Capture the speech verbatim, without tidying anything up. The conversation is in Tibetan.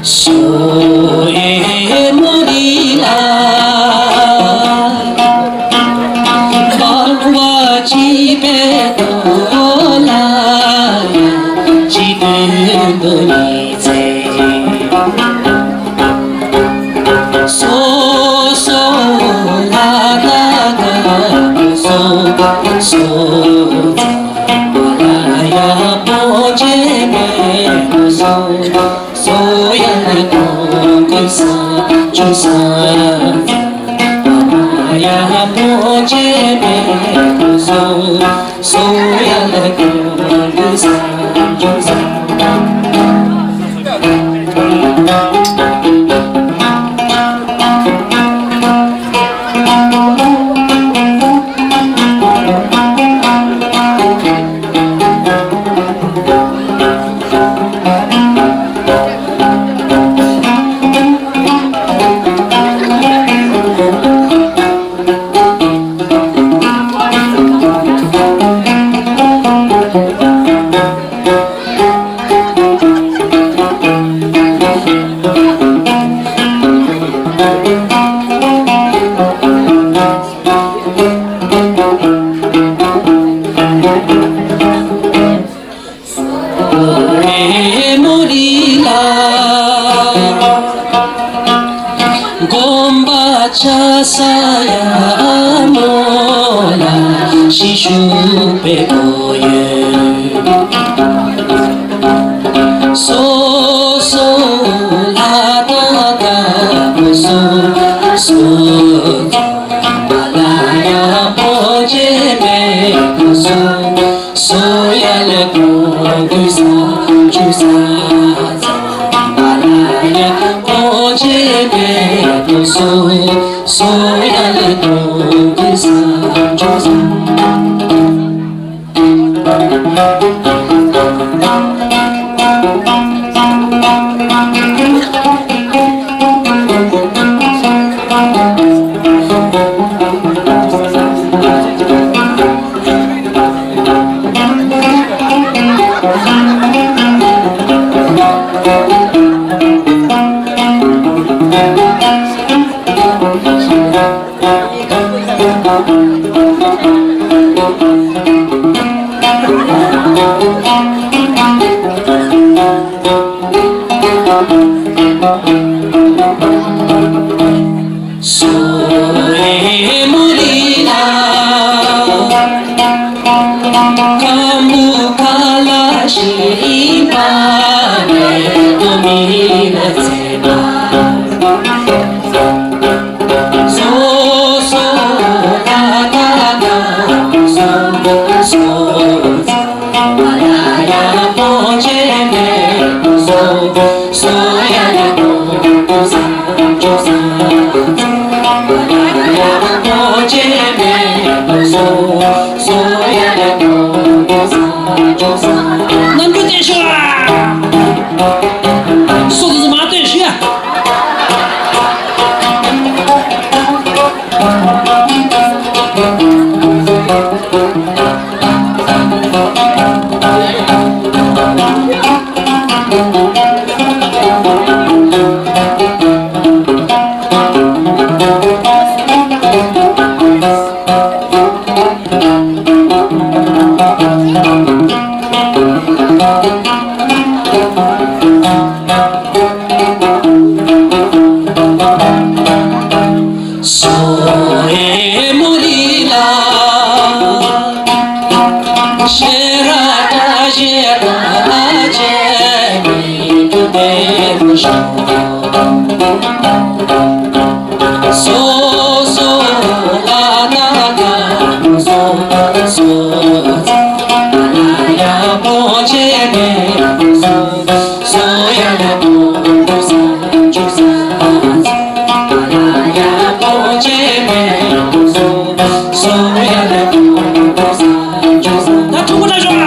སོ་ཨེ་མོ་རི་ལ། སྤང་བ་སྐྱིད་པའི་ཐོག་ལ་ཡ། སྐྱིད་དོན་དུ་ནི་ཚེ། སོ་སོ་ལ་ད་ད་སོ་སོ། ལ་ཡ་པོ་ཅེ་མེ་སོ། སོ་ཡ་ལེ་ཀོང་ཀུ་ས་ཅུ་ས། ཡ་པོ་ཅེ་མེ་སོ། སོ་ཡ་ལེ་ཀོང་ཀུ་ས་ཅུ་ས། དགོན་པ་ཆ་ས་ཡ་མོ་ལ་ཤི་ཤུ་པེ་གོ་ཡེ། སོ་སོ་ལ་ད་ད་སོ་སོ། ལ་ཡ་པོ་ཅེ་མེ་སོ། སོ་ཡ་ལེ་ཀོང་ཀུ་ས་ཅུ་ས། ལ་ཡ་པོ་ཅེ་མེ་སོ། སོ་ཡ་ལེ་ཀོང་ཀུ་ས་ཅུ་ས། སོ་ཨེ་མོ་རི་ལ། ཁམ་བུ་ཁ་ལ་ཤི་པ་ནེ་དོ་མི་ལ་ཚེ་མ། སོ་སོ་ད་ད་ད་སོ་སོ། ལ་ཡ་པོ་ཅེ་མེ་སོ། སོ་ཡ་ལེ་ཀོང་ཀུ་ས་ཅུ་ས། ལ་ཡ་པོ་ཅེ་མེ་སོ། སོ་ཡ་ལེ་ཀོང་ཀུ་ས་ཅུ་ས། རྣམ་འགྱུར་བསྟན་ཤོག་ཨ། སོ་སོ་མ་བསྟན་ཤོག་ཨ། སོ་ཨེ་མོ་རི་ལ། ཤེས་ར་ད་ཤེས་ར་ཅེ་མི་དུ་དེ་མོ་ཤོ། སོ་སོ་ལ་ད་ད་སོ་སོ། ལ་ཡ་པོ་ཅེ་མེ་སོ། སོ་ཡ་ལེ་ཀོང་ཀུ་ས་ཅུ་ས། ལ་ཡ་པོ་ཅེ་མེ་སོ། སོ་ཡ་ལེ་ཀོང་ཀུ་ས་ཅུ་ས། ད་ཐུགས་ཁུར་ཆེ་ཞུ།